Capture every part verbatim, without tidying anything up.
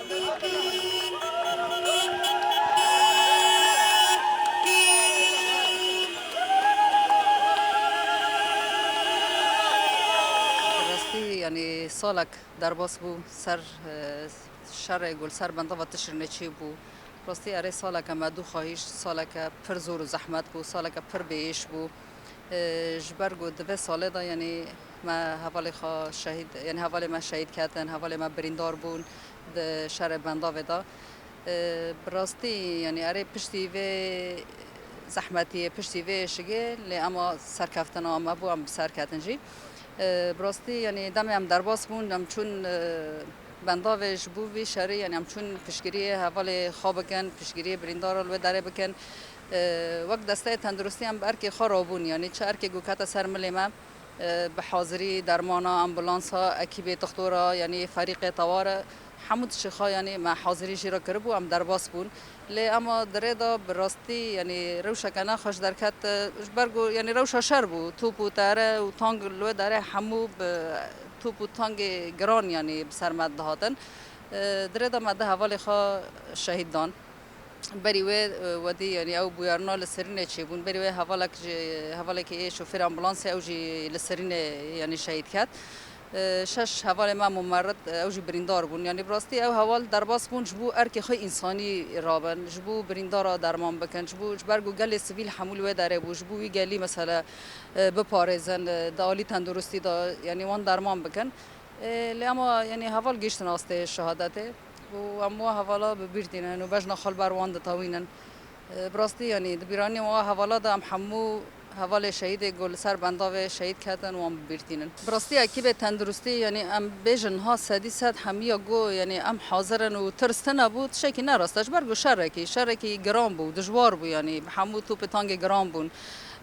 Rastî, yanî salek derbas bû ser, e, şerê ku li ser bendava Tişrînê çêbû. Rastî erê saleke me dû xahîş, saleke pir zor û zehmet bû, saleke pir bêêş bû. E, ji ber ku di vê salê de, yanî me hevalê xwe şehîd, yanî hevalê me şehîd ketin, hevalê me birîndar bûn di şerê bendavê de. E, bi rastî, yanî erê piştî vê zehmetiyê, piştî vê êşigê lê ema serkeftina me bû, em bi ser ketin jî. E, bi rastî, yanî demê em derbas bûn, em çûn, e, bendavê ji bo vî şerî, yanî em çûn piştgiriyê hevalê xwe bikin, piştgiriyê birîndara li wê derê bikin. E, wek desteyê tenduristî em bi erkê xwe rabûn, yanî çi erkê ku kete ser milê me, e, bi hazirî dermana, ambulansa, ekîbê dixtora, yanî ferîqê teware, hemû tiştê xwe, yanî me hazirî jî re kiribû, em derbas bûn. Lê ema di rê de bi rastî, yanî rewşeke ne xweş derket, e, ji ber ku, yanî rewşa şer bû, top û tere û tang li wê derê hemû bi top û tangê giran, yanî bi ser me dihatin. E, di rê de me du hevalê xwe şehîd dan. Berî wê, e, wedî, yanî ew bûyerna li Sirînê çêbûn. Berî wê hevalek jî, hevalekî ê şofêr ambulansê, ew jî li Sirînê, yanî şehîd ket. E, şeş hevalê me mumerrid, e, ew jî birîndar bûn. Yanî bi rastî ew heval derbas bûn ji bo erkê xwe însanî rabin, ji bo birîndara derman bikin, ji bo, ji ber ku gelê sivîl hemû li wê derê bû, ji bo wî gelî mesele, e, biparêzin, e, di alî tenduristî de, yanî wan derman bikin. E, lê ema, yanî heval gihîştin astê şehadetê û em wa hevala bi bîr tînin û bejna xwe li ber wan ditewînin. E, bi rastî, yanî di bîranî wa hevala de em hemû hevalê şehîdê ku li ser bendavê şehîd ketin wan bi bîr tînin. Bi rastî ekîbê tenduristî, yanî em bêjin niha sedî sed hemiya ku, yanî em hazir in û tirs tune bû, tiştekî ne rast e. Ji ber ku şerekî, şerekî giran bû, dijwar bû, yanî bi hemû topê tangê giran bûn.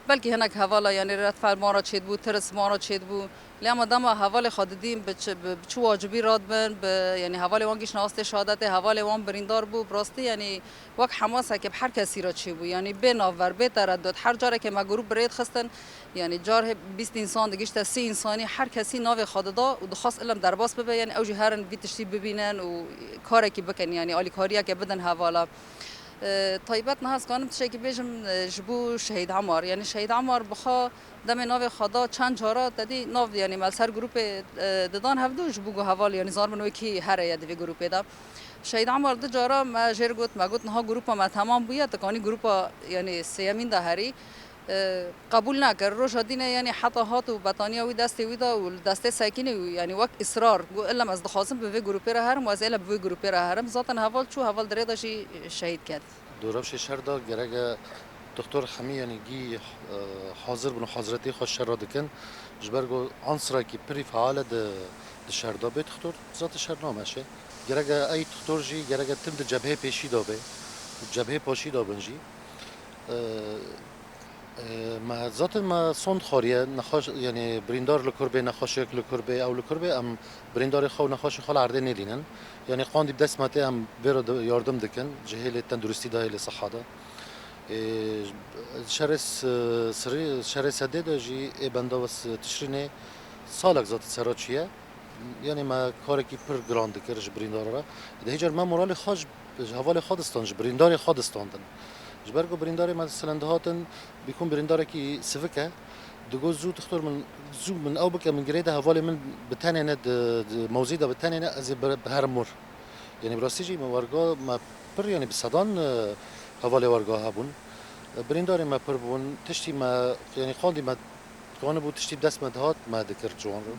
Belkî hinek hevala, yanî redfel wan re çêdibû, tirs wan re çêdibû. Lê ema dema hevalê xwe didîn bi çi, bi, bi çi wacibî radibin, bi, yanî hevalê wan gihîştin astê şehadetê, hevalê wan birîndar bû, bi rastî, yanî wek hemasekê bi her kesî re çêbû. Yanî bê navber, bê teredut, her carekê me grûp bi rê dixistin, yanî car hê bîst însan digihîşte sî însanî, her kesî navê xwe dida û dixwest ilem derbas bibe, yanî ew jî herin vî tiştî bibînin û karekî bikin, yanî alîkariyeke bidin hevala. E, taybet niha ez kanim tiştekî bêjim, e, ji bo Şehîd Emar. Yanî Şehîd Emar bi xwe demê navê xwe da çend cara, te dî nav, yanî me li ser grûpê, e, didan hevdu ji bo ku heval, yanî zaribin wê kî here ye di vê grûpê de. Şehîd Emar du cara me jê re got, me got niha grûpa me temam bûye, tu kanî grûpa, yanî sêyemîn de herî. E, qebûl nekir. Roja dîne, yanî heta hat û betaniya wî destê wî da û li destê sekînê û, yanî wek israr, got, ilem ez dixwazim bi vê grûpê re herim û ez ê li bi vê grûpê re herim. Zaten heval çû, heval di rê de jî şehîd ket. Di rewşê şer de gerek e doktor hemî, yanî gî, e, hazir bin û hazretê xwe şer re dikin. Ji ber ku ansirekî pirî feal e di, di şer de bê doktor, zaten şer nameşe. Gerek e ey doktor jî, gerek e tim di cebhê pêşî de be, cebhê paşî de bin jî. E, E, me zaten me sond xwariye, nexweş, yanî birîndar li kur bê, nexweşek li kur bê, ew li kur bê, em birîndarê xwe û nexweşê xwe li erdê nêdînin. Yanî qandî bi dest me tê, em vê re de yardim dikin, ji hêlê tenduristî de, hêlê siha de. E, şerê s-, sirî, şerê sedê de jî ê bendava s-, Tişrînê salek zaten sera çûye. Yanî me karekî pir giran dikir ji birîndara re. Di hêcar me moralê xwe ji, ji hevalê xwe distan, ji birîndarê xwe distandin. Ji ber ku birîndarê me selen dihatin, bîkum birîndarekî sivik e. Digot, zû dixtor min, zû min ew bike, min girê de hevalê min bi tenê ne, di, di mewzî de bi tenê ne, ez ê bi, bi herim wir. Yanî bi rastî jî me werga, me pir, yanî bi sedan, e, hevalê werga hebûn. E, birîndarê me pir bûn, tiştî me, yanî qandî me Dikane bû tiştî bi dest me dihat, me dikir ciwan re.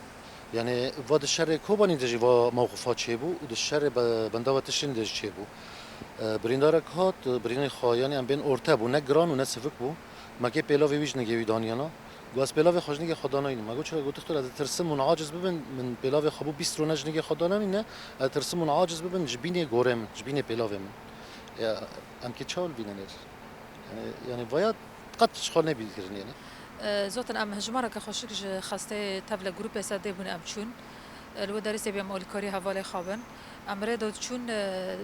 Yanî va di şerê Kobanî de jî va mewqifa çêbû û di şerê be-, bendava Tişrînê de jî çêbû. E, birîndarek hat, birînê xwe, yanî em bên orte bû, ne giran û ne sivik bû. Me kê pêlavê wî ji nigê wî daniyana. Got, ez pêlavê xwe ji nigê xwe danayînim. Me got, çira? Got, dixtor, ez ditirsim hûn aciz bibin, min pêlavê xwe bû bîst rûne ji nigê xwe dananîne, ez ditirsim hûn aciz bibin, ji bînê gorê min, ji bînê pêlavê min. Ya, em kê çawa li bîne nêr? Yanî, yanî vaya qet ji xwe nebî kirin, yanî. E, zaten em hejmareke xweşik ji xestê tevle grûpê sedê bûn em çûn. E, li wê derê sê bî em alîkarî hevalê xwe bin. Em rê de çûn, e,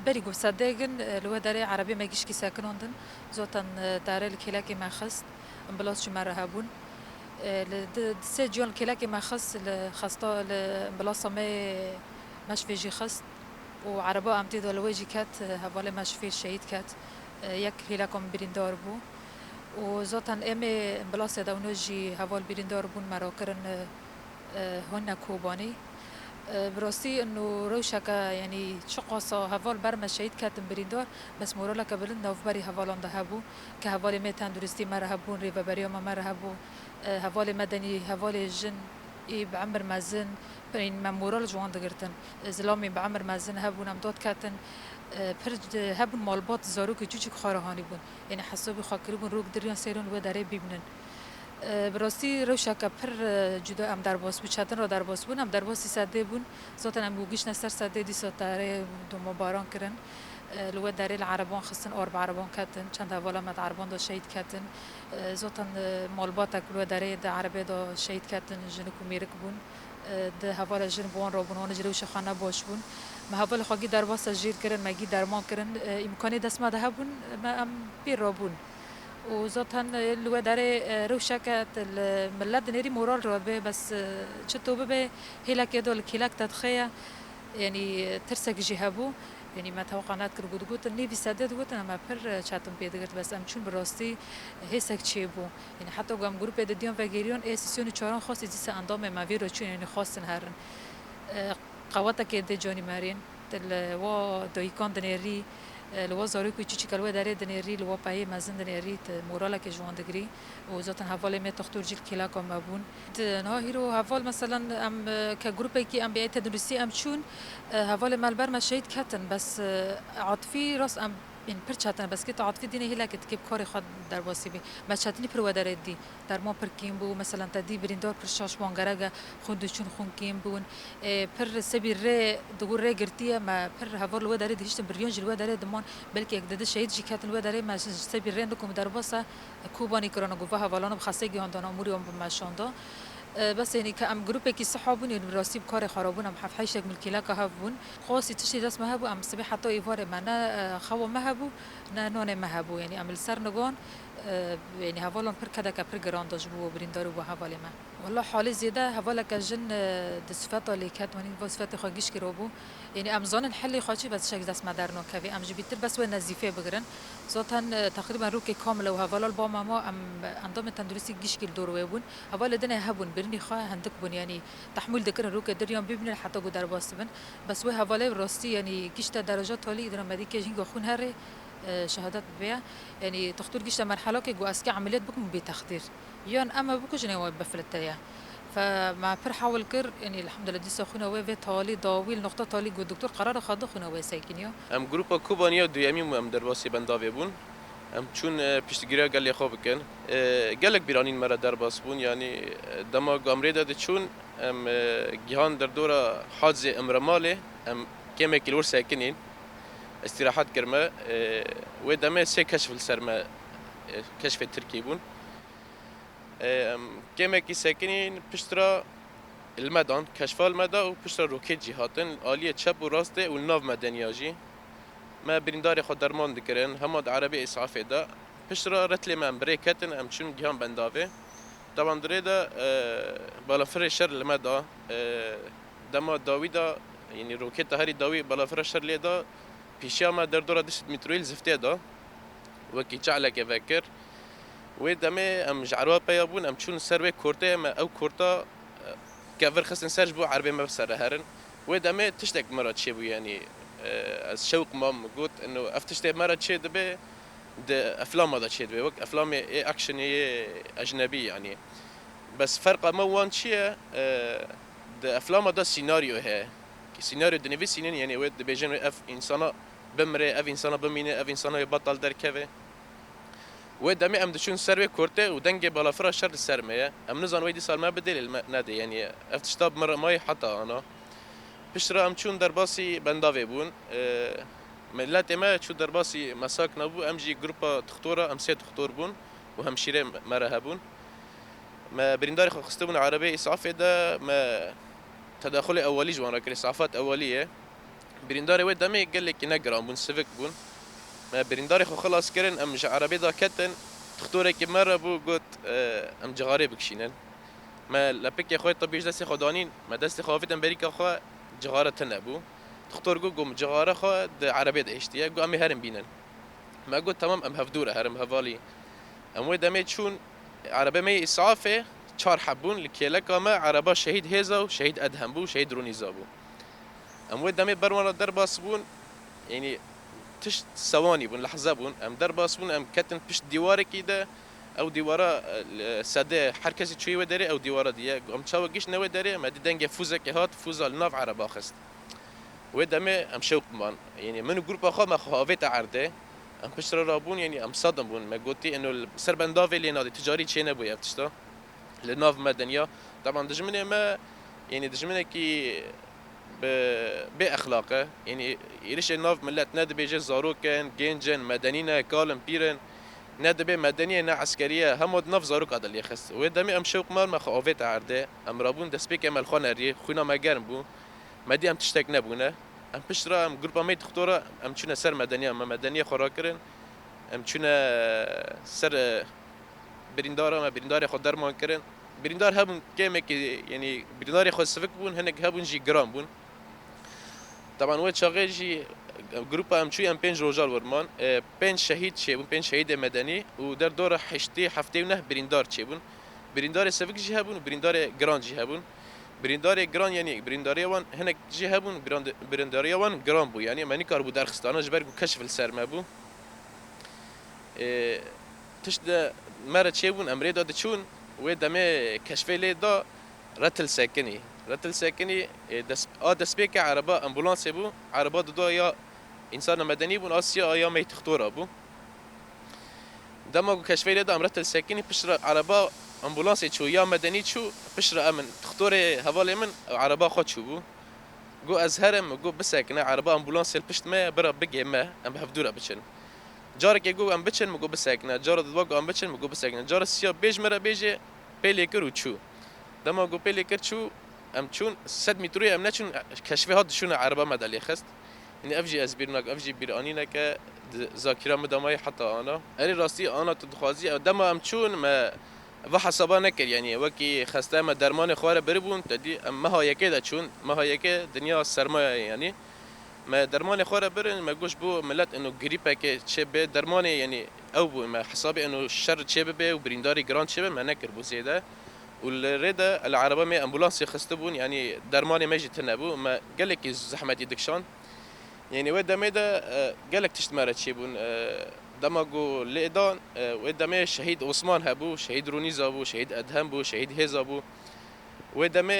berî ku sedê gin, e, li wê derê erebê me gişkî sekinandin. Zaten, e, derê li kêlekê me xist. Ambulas ji me re hebûn. E, li di, di sê ciyan li kêlekê me xist, li xesta, li ambulasa me, me ji vê jî xist. û ereba em tê de li wê jî ket, hevalê me ji fêr şehîd ket. Yek hêleka min birîndar bû. Û zaten em ê ambulasê de wino jî heval birîndar bûn, me rakirin, e, hûn ne Kobanî. E, bi rastî ino rewşeke, yanî çiqasa heval ber me şehîd ketin birîndar, bes moraleke bilind navberî hevalan de hebû, ke hevalê me tenduristî me re hebûn, rêveberiya me me re hebû. E, hevalê me denî hevalê jin ê bi emir mezin, ên me moral ji wan digirtin. Zilamên bi emir mezin hebûn, em dot ketin. E, pir di-, hebûn malbat, zarokê çûçik xwe re hanî bûn. Yanî hesabî xwe kiribûn, rok diriyan seyran li wê derê bîbnin. E, bi rastî rewşeke pir, e, cuda em derbas bû, çetin re derbas bûn. Em derbasî sedê bûn. Zaten em û giştine ser sedê dîsa tarê domabaran kirin. E, li wê derê li ereban xistin, ar bi ereban ketin. Çend hevala me di ereban de şehîd ketin. E, zaten, e, malbatek li wê derê di erebê de şehîd ketin, jinik û mêrik bûn. E, di hevala jin bi wan re bûn, wan ji rewşa xwe ne baş bûn. Me hevalê xwe gî derbasa jêr kirin, me gî derman kirin. E, îmkanê dest me de hebûn, me em pê re bûn. Û zaten, e, li wê derê, e, rewşeke li millet dinêrî moral re dibe, bes, e, çi to bibe, hêlekê de li kêlek te dixe ye. Yanî, e, tirsek jî hebû. Yanî me tewaqa nedikir ku digotin, nêvî sedê digotin, em pir, e, çetin pê digirt, bes em çûn bi rastî hêsek çêbû. Yanî heta ku em grûpê didiyan vegeriyan, ê sîsyon û çaran xwest, ê dîsa endamê me vê re çûn, yanî xwestin herin. E, qewetekê dê canî merên, tu li wa dayikan dinêrî, e, li wa zarokê çûçik li wê derê dinêrî, li wa peyê mezin dinêrî, tu moralekê ji wan digirî. Û zaten hevalê me toxtor jî li kêleka me bûn. Di niha hîro heval, meselen, em, e, ke grûpekî em bi tenduristî em çûn, e, hevalê me li ber me şehîd ketin, bes, e, atifî rast em, ên pir çetin e, bes kê tu atifî dînê hêlekê dikê bi karê xwe derbasî bî. Me çetinî pir wê derê dî. Derman pir kêm bû, meselen te dî birîndar pir şaş bûn, gerek e xwîn diçûn xwîn kêm bûn. E, pir sebî rê, digû rê girtiye, me pir heval li wê derê dihiştin, biriyan jî li wê derê diman, belkî yek didi şehîd jî ketin wê derê, me ji sebî rê nikum derbasa Kobanî kirana, ku va hevalana bi xestê gihandana, amûrî wan bi me şanda. E, bes, yanî ke em grûpekî siha bûn, yanî bi rastî bi karê xwe re bûn, em heft heştek milkîleka hev bûn. Xwestî tiştî dest me hebû, em sibê heta êvarê me ne, e, xewa me hebû, ne nonê me hebû. Yanî em li ser nigan, e, yanî hevalan pir kedeke pir giran da ji bo birîndar û bo hevalê me. Wela halê zêde hevaleke jin, e, di sifeta lê ket, wanî va sifetê xwe giş kirabû. Yanî em zanin helê xwe çi, bes tiştek dest me dernakevê. Em ji bîtir bes wê nezîfê bigirin. Zaten, e, teqrîben rokê kamil ew hevala li ba me ma, em endamên tenduristî gişkî li dor wê bûn. Hevalê dinê hebûn, birînî xwe hindik bûn, yanî tehmûl dikirin rokê diriyan bibînin heta ku derbas dibin. Bes wê hevalê bi rastî, yanî gişte dereca talî, dina medîkê jî hînga xwîn herê, e, şehadet bibe. Yanî toxtor gişte merhelakê ku ez ke emeliyat bikim bê texdîr. Yan em e bikujin ê we bifilite ye. Fe me pir hewil kir, yanî elhamdulillah dîsa xwîna wê vê talî dawî, li noqta talî ku doktor qerara xwe da xwîna wê sekiniya. Em grupa Kobaniya duyemîn bû, em derbasî bendavê bûn. Em çûn, e, piştgiriya gelê xwe bikin. E, gelek bîranîn me re derbas bûn, yanî, e, dema gamrê de diçûn, em, e, gihan derdora Hacê Imremalê, em kêmekî li wir sekinîn. Îstîrahet kirme, e, wê demê sê keşf li ser me, e, keşfê Tirkî bûn. E, em kêmekî sekinîn, piştre li me dan, keşfa li me da û piştre roket jî hatin, aliyê çep û rastê û li nav medeniya jî. Me birîndarê xwe derman dikirin, hema di erebê îsafê de. Piştre retlê me em bi rê ketin, em çûn gihan bendavê. Teban di rê de, e, balafirê şer li me da. E, dema dawî de, yanî roketa herî dawî balafira şer lê da, pîşiya me derdora du sed metroyî li ziftê da. Wekî çelekê vekir. Wê demê em ji erwa peya bûn, em çûn ser wê korteyê me, ew korta, e, kevir xistin ser ji bo erbê me bi ser re herin. Wê demê tiştek me re çêbû, yanî, e, ez şewq mam, min got, ino ev tiştê me re çê dibe, di eflama de çê dibe, wek eflamê ê actionê yê ecnebî, yanî. Bes ferqa me wan çi ye? E, di eflama de sînaryo heye. Sînaryo dinivîsînin, yanî wê dibêjin wê ev însana bimire, ev însana bimîne, ev însana wê betal derkeve. Wê demê em diçûn ser wê kortê û dengê balafira şer li ser me ye. Em nizan wê dîsa li me bidê lê li me nedê, yanî ev tişta bi min re mayî heta ana. Piştre em çûn derbasî bendavê bûn. E, miletê me çû derbasî mesakna bû, em jî grupa tixtora, em sê tixtor bûn û hemşîrê me re hebûn. Me birîndarê xwe xistibûn erebê îsafê de, me tedaxulê ewalî ji wan re kir, îsafat ewalî ye. Birîndarê wê demê gelekî ne giran bûn, sivik bûn. Me birîndarê xwe xilas kirin, em ji erebê de ketin, tixtorekî me re bû, got, e, em cixarê bikişînin. Me lepikê xwe tibî ji destê xwe danîn, me destê xwe avêtin berîka xwe, cixare tune bû. Doktor got, got, cixare xwe di erebê de hiştiye, got, em ê herin bînin. Me got, temam, em hevdû re herin, hevalî. Em wê demê çûn, erebe me yê îsafê çar heb bûn, li kêleka me ereba şehîd Hêza û şehîd Edhem bû, şehîd Ronîza bû. Em wê demê ber wan re derbas bûn, yanî tişt sewanî bûn, lehze bûn. Em derbas bûn, em ketin pişt dîwarekî de, ew dîwara, e, sedê her kesî çûyî wê derê, ew dîwara diye. Em çawa giştine wê derê, me dî dengê fûzekê hat, fûza li nav ereba xist. Wê demê em şewq man. Yanî min û grupa xwe me xwe avête erdê. Em piştre rabûn, yanî em sadim bûn. Me gotî, eno li ser bendavê lê nadê, ticarî çê nebûye ev tişta. Li nav medeniya. Teban dijminê me, yanî dijminekî bi bê exlaq e. Yanî êrişê nav milet ne dibêje, zarok in, gênc in, medenî ne, kal in, pîr in. Ne dibê medenî ye, ne eskerî ye. Hema di nav zaroka de lê xist. Wê demê em şewq man, me xwe avête erdê. Em rabûn destpêkê me li xwe nerî. Xwîna me germ bû. Me dî em tiştek nebûne. Em pişt re, em grupa me yê dixtora, em çûne ser medeniya me, medeniyê xwe rakirin. Em çûne ser, e, birîndara me, birîndarê xwe derman kirin. Birîndar hebûn kêmekî, yanî birîndarê xwe sivik bûn, hinek hebûn jî giran bûn. Teban wê çaxê jî, e, grupa em çû, em pênc roja li wir man. E, pênc şehîd çêbûn, pênc şehîdê medenî û derdora heştê, heftê û neh birîndar çêbûn. Birîndarê sivik jî hebûn û birîndarê giran jî hebûn. Birîndarê giran, yanî birîndarê wan hinek jî hebûn, birand-, birîndariya wan giran bû. Yanî me nikaribû derxistana, ji ber ku keşf li ser me bû. Ê, tişt de me re çêbûn, em rê de diçûn, wê demê keşfê lê da retil sekinî. Retil sekinî, ê, des-, a destpêke ereba ambulansê bû, ereba duda ya însana medenî bûn, a siya a ya meytixtora bû. Dema ku keşfê lê da em retil sekinî, piştre ereba ambulansê çû ya medenî çû, piştre em in. Dixtorê hevalê min ereba xwe çûbû. Got, ez herim, min got, bisekine, ereba ambulansê li pişt me ye, bira bigê me, em bi hevdû re biçin. Carekê got, em biçin, min got, bisekine. Cara didwa got, em biçin, min got, bisekine. Cara siya bêj min re bêjê, pê lê kir û çû. Dema got pê lê kir çû, em çûn, sed mîtroyê em neçûn, keşfê hat dişûne, ereba me de lê xist. Yanî ev jî ez bîr nakim, ev jî bîranîneke di zakîra min de maye heta ana. Erê rastî ana tu dixwazî, ew dema em çûn, me va hesaba nekir, yanî wekî xeste me dermanê xwe re biribûn, te dî em meha yekê de çûn, meha yekê dinya sermaya ye yanî. Me dermanê xwe re birin, me got ji bo milet ino grîpeke çêbe dermanê, yanî ew bû, me hesabê ino şer çêbibe û birîndarî giran çêbe, me nekir bû zêde. Û li rê de li ereba me ambulansê xistibûn, yanî dermanê me jî tune bû, me gelekî zehmetî dikişand. Yanî wê demê de, e, gelek tişt me re çêbûn. E, dema ku lê dan, e, wê demê şehîd Osman hebû, şehîd Rûnîza bû, şehîd Edhem bû, şehîd Hêza bû. Wê demê,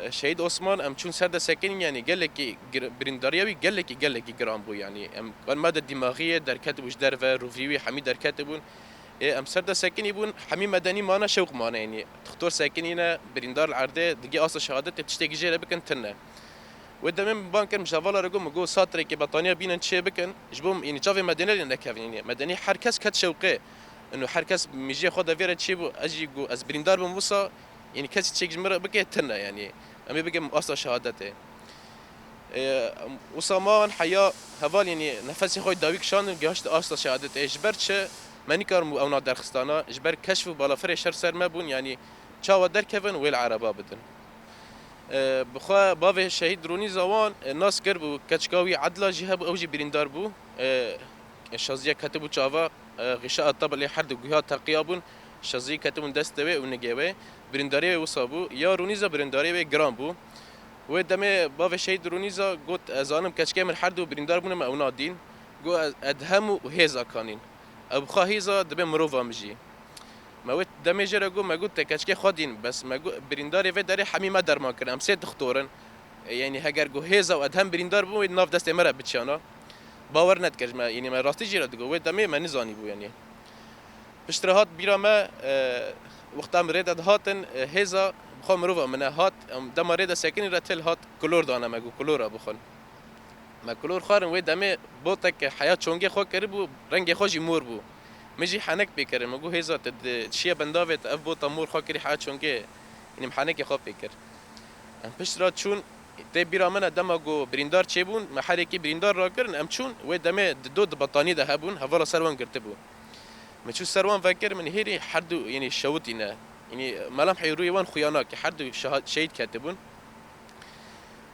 e, şehîd Osman em çûn ser de sekinîn, yanî gelekî gir-, birîndariya wî gelekî, gelekî giran bû, yanî em, wan me de dîmaxiyê derketibû ji derve, rûvî wî hemî derketibûn. Ê, em ser de sekinî bûn, hemî medenî mane, şewq mane, yanî dixtor sekinîne, birîndar li erdê, digê asta şehadetê tiştekî jê re bikin tune. Wê demê min bang kir, min ji hevala re got, min got, satrekê betaniya bînin çê bikin, ji bo, yanî çavê medenî lê nekevin, yanî medenî her kes ket şewqê. Ino her kes mijiyê xwe de vê re çêbû, ez jî got, ez birîndar bim wisa, yanî kesî çêk ji min re bike tune, yanî em ê bikin asta şehadetê. Ê, wisa man heya heval, yanî nefesê xwe dawî kişandin, gihişt asta şehadetê. Ji ber çi? Me nikarin bû ew na derxistana, ji ber keşf û balafirê şer ser me bûn, yanî çawa derkevin wê li ereba bidin. E, bi xwe bavê şehîd Rûnîza wan, e, nas kir bû, keçika wî Edla jî hebû, ew jî birîndar bû. E, şaziya ketibû çava, e, xîşa tebelê her du guha teqiya bûn, şaziyê ketibûn destê wê û nigê wê. Birîndarê wê wisa bû, ya Rûnîza birîndarê wê giran bû. Wê demê bavê şehîd Rûnîza got, ez zanim keçikê min her du birîndar bûne, me ew nadîn. Got, ez, Edhem û Hêza kanîn. Ew bi xwe Hêza dibe mirova min jî. Me wê demê jê re got, me got, te keçikê xwe dîn, bes me got, birîndarê vê derê hemî me derman kirin. Em sê dixtor in. E, yanî heger got Hêza û Edhem birîndar bûn, wê di nav destê me re biçiyana. Bawer nedikir ji me, yanî me rastî jê re digot, wê demê me nizanîbû, yanî. Piştre hat bîra me, e, wexta em rê de dihatin, e, Hêza bi xwe mirova min e, hat, em dema rê de sekinî re til hat, klor dane me, got, klora bixwin. Me klor xwarin, wê demê botek heya çongê xwe kiribû, rengê xwe jî mor bû. Min jî henek pê kirin, min got, Hêza, te di çiye bendavê te ev bota mor xwe kirî heya çongê, yanî min henekê xwe pê kir. Em pişt re çûn, tê bîra min e, dema ku birîndar çêbûn, me her yekî birîndar rakirin, em çûn, wê demê di do di betanî de hebûn, hevala ser wan girtibû. Min çû ser wan vekir, min hêrî her du, yanî şewitîne. Yanî melemhê rûyê wan xuya nake, her du şeha-, şehîd ketibûn.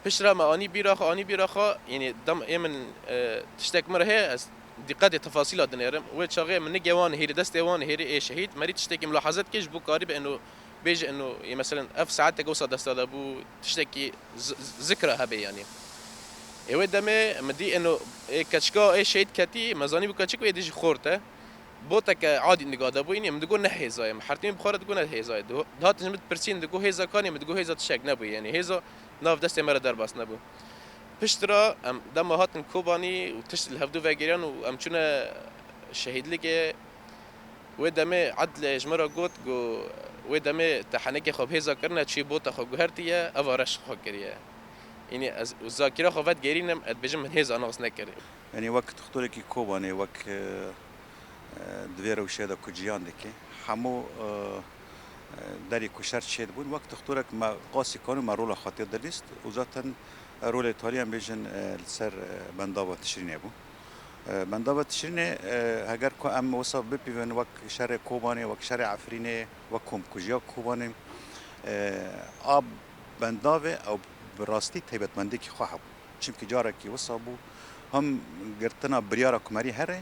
Piştre me anî bîra xwe, anî bîra xwe, yanî dem ê min, e, tiştek min re heye, ez dîqetê tefasîla dinêrim. Wê çaxê min nigê wan hêrî, destê wan hêrî ê şehîd, merî tiştekî milahaze dike ji bo karîbe eno bêje eno, ê, meselen, ev saetek wisa desta de bû, tiştekî z-, z-, zikra hebe, yanî. Ê wê demê min dî eno, ê, keçika ê şehîd ketî, me zanîbû keçik wê dî jî xort e. Boteke adî niga de bû, yanî min digot ne hêza ye, min hertî min bi xwe re digot ne hêza ye. Diho-, dihatin ji min dipirsîn, digot hêza kanê, min digot hêza tiştek nebû, yanî hêza nav destê me re derbas nebû. Piştre em dema hatin Kobanî û tişt li hevdû vegeriyan û em çûne şehîdlikê. Wê demê Edlê ji me re got, got, wê demê te henekê xwe bi hêza kirine, çûyî bota xwe guhertiye, eva reş xwe kiriye. Yanî ez û zakîra xwe vedgerînim, ez dibêjim min hêza nas nekir. Yanî wek dixtorekî Kobanê, wek, e, e, di vê rewşê de ku ciyan dike, hemû, e, e, derê ku şer çêdibûn, wek dixtorek me qasî kanû me rola xwe tê dilîst û zaten rolê talî em bêjin, e, li ser, e, bendava Tişrînê bû. E, bendava Tişrînê, e, heger ku em wisa bipîvin wek şerê Kobanê, wek şerê Efrînê, wek komkujiya Kobanê, e, a bendavê ew bi rastî taybetmendiyekî xwe hebû. Çimkî carekî wisa bû, him girtina biryara ku merî here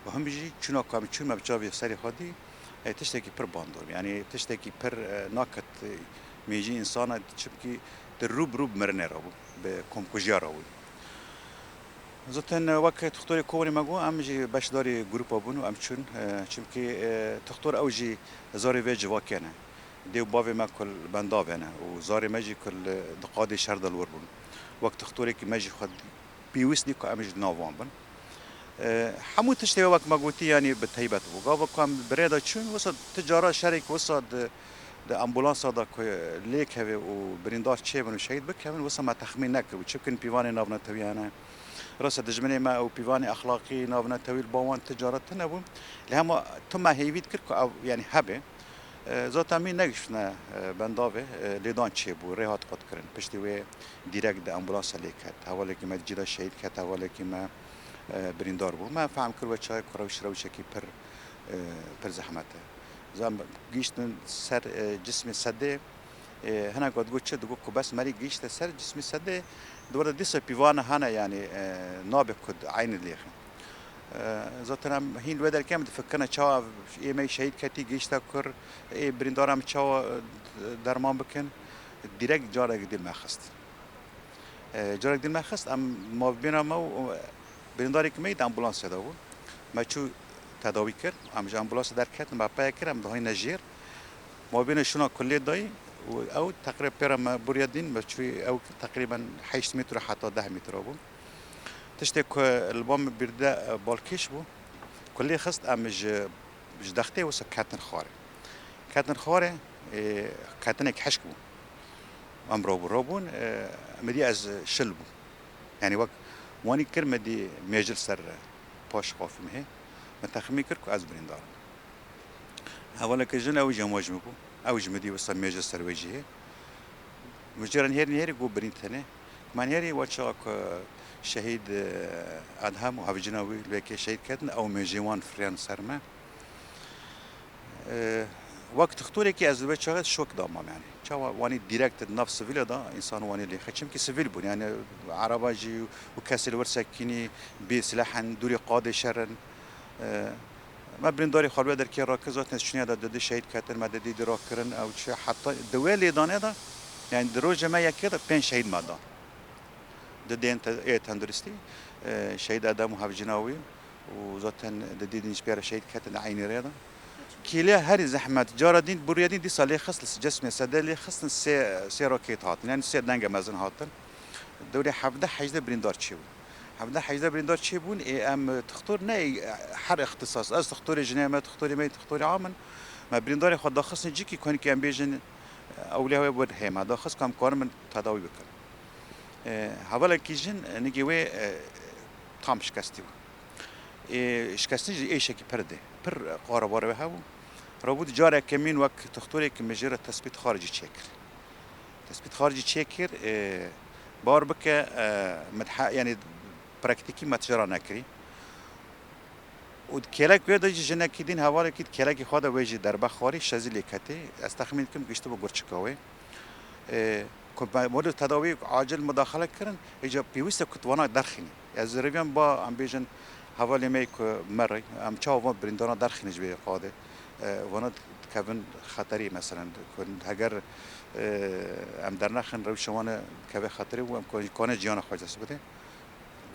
û him jî çûna ku em çûn me bi çavê serê xwe dî, e, tiştekî pir bandor bû. Yanî tiştekî pir, e, naket, e, mêjî însana, çimkî tu rû bi rû bi mirinê re bû, bi komkujiya re bû. Zaten, e, wek dixtorê Kobanê me got, em jî beşdarî grûpa bûn û em çûn, e, çimkî, e, dixtor ew jî zarê vê civakê ne. Dê û bavê me ku li bendavê ne û zarê me jî ku li, di qadê şer de li wir bûn. Wek dixtorekî me jî xwe pêwîst dî ku em jî di nav wan bin. E, hemû tiştê wek me gotî, yanî bi teybet bû. Gava ku em bi rê de çûn, wisa ti cara şerek wisa di, di ambulansa de ku lêk hevê û birîndar çêbin û şehîd bikevin, wisa me texmîn nekiribû. Çimkin pîvanê navnetewî hene. Rasa dijminê me û pîvanê exlaqî navnetewî li ba wan ti cara tune bû. Lê hema tu me hêvî dikir ku ev, yanî hebe. E, zaten min negiştine, e, bendavê, e, lêdan çêbû, rê hat qutkirin. Piştî wê dîrek di ambulansa lê ket. Hevalekî me di cî de şehîd ket, hevalekî me, e, birîndar bû. Me fehm kir we çaye ku rewş rewşekî pir, e, pir zehmet e. Zan gihîştin ser, e, cismê sedê, e, hinek we digot çi? Digot ku bes merî gihîşte ser cismê sedê, di wir de dîsa pîvana hene, yanî, e, nabe ku eynî lêxin. E, zaten em hîn wê derkê em difikirine çawa ê me şehîd ketî gihîşte kur, ê birîndara me çawa, e, derman bikin. Dîrek carek dî me xist. E, carek dî me xist, em mavbêna me û, û birîndarek me yî di ambulansê de bû. Me çû tedawî kir, em ji ambulansê derketin, me peye kir, em dihayne jêr. Mabêna şûna kulê dayî û ew teqrîb pê re me bûriye dîn, me çûyî ew teqrîben heşt metre heta deh metre bû. Tiştê ku li ba min bîrde, e, balkêş bû, kulê xist, em ji, ji dextê wisa ketin xwarê. Ketin xwarê, e, ketinek hişk bû. Em rabû, rabûn, e, min dî ez şil bûm. Yanî wek wanî kir, min dî mêjil ser paş xafim hê. Min texmîn kir ku ez birîndar im. Hevaleke jin ew jî hema ji min bû. Ew ji min dî wisa mêje ser wê cihê. Min jê re nihêrî nihêrî got birîn tenê. Me nihêrî we çawa ku şehîd, e, Edhem û hevcîna wî li wê kê şehîd ketin, ew mêjê wan firiyan ser me. E, wek dixtorekî ez li wê çaxê şok da mam yanî. Çawa wanî dîrekt di nav sivîle de însan wanî lêxe. Çimkî sivîl bûn yanî, ereba jî û kesê li wir sekînî bê silah in, dûrî qadê şer in. E, Me birîndarê xwe li wê derkê rakir, zaten şûniya de didî şehîd ketin, me didî dî rakirin, ew çi heta di wê lêdanê de, yanî di rojê me yekê de pênc şehîd me dan. Di dên te-, ê tenduristî, e, şehîd Edem û hevcîna wî û zaten didî din ji pê re şehîd ketin di eynî rê de. Kêliya herî zehmet, cara dîn, bûriye dîn dîsa lê xist, li cismê sedê lê xistin sê, sê rokêt hatin, yanî sê denge mezin hatin. Dewrê hevdeh hejdeh birîndar çêbûn. Hevdeh hejdeh birîndar çêbûn, ê em, e, dixtor ne, ê, her îxtisas. Ez dixtorê jinê me, dixtorê me, dixtorê a min. Me birîndarê xwe daxistin cîkî ku hinekî em bêjin, e, ewliya wê wir hê me daxist ku em karin min tedawî bikin. E, hevalekî jin, e, nigê wê, e, tam şikestî bû. Ê, şikestin jî êşekî pir dê. Pir qara bar wê hebû. Rabû di careke min wek dixtorekî min jê re tespît xaricî çêkir. Tespît xaricî çêkir, e, bar bike, e, min he-, yanî praktîkî me tijara nekirî. Û di kêlek wê de jî jinekî dîn hevalekî di kêlekî xwe de wê jî derbe xwarî şezî lê ketê. Ez texmîn dikim giştibû gurçika wê. E, Ku me model tedawî acil mudaxele kirin, îca pêwîst e ku tu wana derxînî. Ez rêviyan ba, em bêjin, hevalê me ku merî, em çawa van birîndara derxînî ji vê qadê, e, vana dikevin xeterî, meselen, ku heger, e, em dernexin rewşa wan e dikeve xeterî û em kane ciyana xwe dest bide,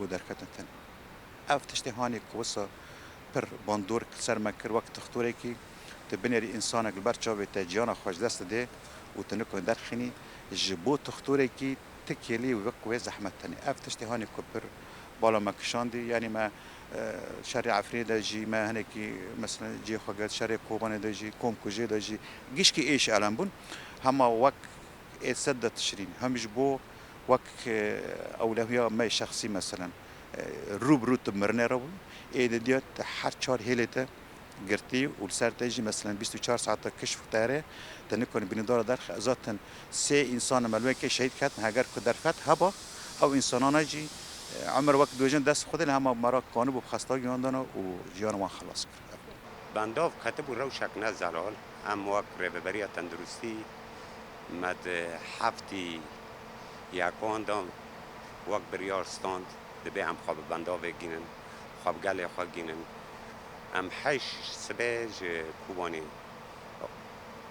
bû derketin tenê. Ev tiştê hanê ku wisa pir bandor li ser me kir, wek tixtorekî, tu binêrî însanek li ber çavê te ciyana xwe ji dest dide û tu nikun derxînî, ji bo tixtorekî ti kêlî wek wê zehmet tenê. Ev tiştê hanê ku pir bala me kişandî, yanî me, e, şerê Efrînê de jî me hinekî, meselen, cihê xwe girt, şerê Kobanê de jî, komkujê de jî gişkî êş elem bûn. Hema wek ê sed de Tişrîn, hem ji bo wek, e, ewlehiya me şexsî, meselen, e, rû bi rû tu mirinê re bû, ê didiya te her çar hêlê te girtî û li ser te jî, meselen, bîst û çar saeta kişf û tere te nikane birîndara derxe. Zaten sê însan me li wê kê şehîd ketin, heger ku derfet heba, ew însanana jî, e, emir wek dibêjin dest Xwedê, li hema me re kanibû bi xesta giyan dana û jiyan wan xelas kir. Bendav ketibû rewşek ne zelal. Em wek Rêveberiya Tenduristî me di heftî yekan de wek biryar stand, dibê em xwe bi bendavê gînin, xwe bi gelê xwe gînin. Em heşt sibê ji Kobanê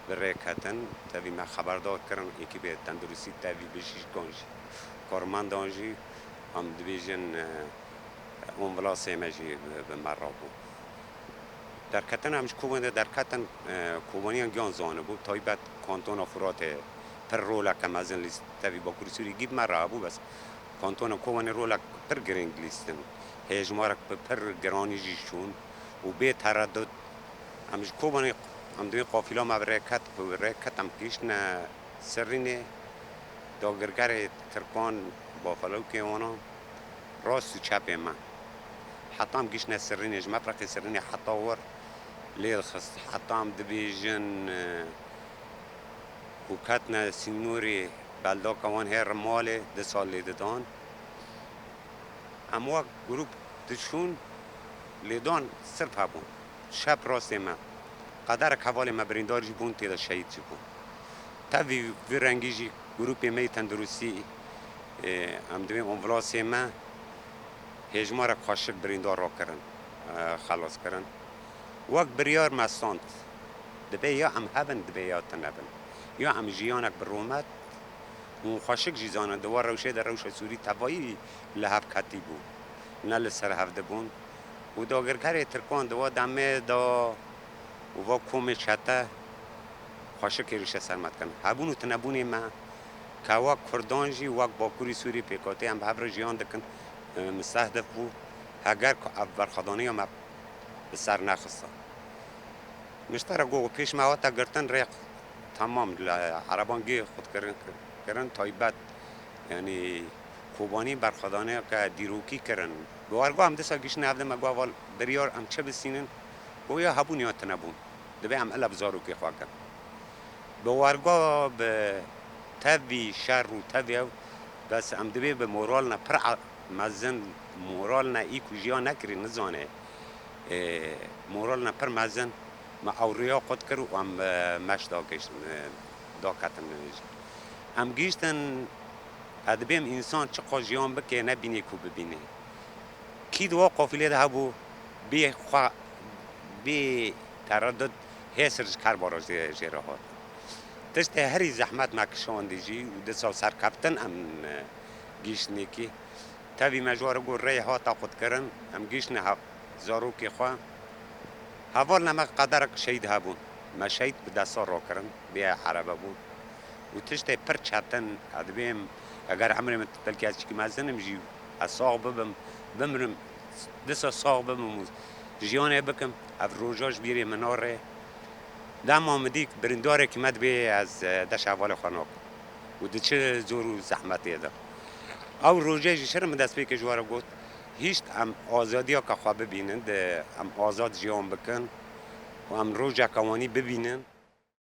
bi rê ketin, tevî me xeberdar kirin, ekîbê tenduristî tevî bijîşkan jî, karmendan jî, em dibêjin, e, ambulasê me jî bi, bi me re bû. Derketin em ji Kobanê derketin, e, Kobaniyan giyan zanibû, taybet kantona Furatê pir roleke mezin lîst, tevî Bakurê Sûrî gî bi me re hebû, bes kantona Kobanê rolek pir girîng lîstin. Hêjmarek bi pir giranî jî şûn û bê teredut em ji Kobanê, em divê qafîla me bi rê ket, bi rê ket em gihiştine Sirrînê, dagirkerê Tirkan, bafalewkê wana rast û çepê me. Heta em gihiştine Sirrînê, ji mefreqê Sirrînê heta wir lê dixist. Heta em dibêjin, e, û ketine sînorê beldaka wan hê rimalê di sal lê didan. Em wek grûp diçûn, lêdan sirf hebûn. Şep rastê me. Qederek hevalê me birîndar jî bûn, tê de şehîd jî bûn. Tevî vî rengî jî grûpê me yê tenduristî, ê, em divê ambulasê me hêjmarek xweşik birîndar rakirin, e, xelas kirin. Wek biryar me stand. Dibê ya em hebin, dibê ya tu nebin. Ya em jiyanek bi rûmet û xweşik jî zanin, di wan rewşê de rewşa Sûrî tevayî li hev ketî bû, ne li ser hev dibûn. Û dagirkerê Tirkan di wa demê de û va komê çete xweşik êrişa ser me dikin. Hebûn û tunebûnê me, ke wek Kurdan jî, wek Bakurê Sûrî pêkhatê em bi hev re jiyan dikin, e, mistehdef bû, heger ku ev berxwedaniya me bi ser nexista. Mişterek got, pêş me hate girtin rê temam li ereban gê xurt kirin, kirin taybet, yanî Kobanî berxwedaniyeke dîrokî kirin. Bi wergo em disa giştine hevde me got, val biryar em çi bisînin? Got, ya hebûn ya tunebûn. Dibê em ile bi zarokê xwe kin. Bi wergo bi tevî şer û tevî ew, bes em dibê bi moralne pir a-, mezin, moralne î ku jiyan nekirî nizane. Ê, moralne pir mezin, me ew rêya qut kir û em, e, meş dagihiştin, e, daketin jî. Em gihiştin, ez dibêm însan çiqas jiyan bike, nebînê ku bibînê. Kî di wa qafilê de hebû, bê xwe, bê teredut hêsir ji Kerbara jê, jê re hat. Tiştê herî zehmet me kişandî jî û disa serkeftin em, e, gihiştinê kî. Tevî me ji we re got rê hate qutkirin, em gihiştine he-, zarokê xwe. Hevalne me qederek şehîd hebûn. Me şehîd bi desta rakirin, bê erebe bûn. Û tiştê pir çetin, ez dibêm, eger emrê min belkî ez çikî mezin im jî, ez sax bibim, bimirim, disa sax bibim û jiyanê bikim, ev roja ji bîrê min nare. Dema min dît birîndarekî me dibê ez, e, deş hevalê xwe nakim. Û diçi zor û zehmetê de. Ew rojê jî şirin min destpêkê ji we re got, hişt em azadiyeke xwe bibînin, di em azad jiyan bikin û em rojeke wanî bibînin.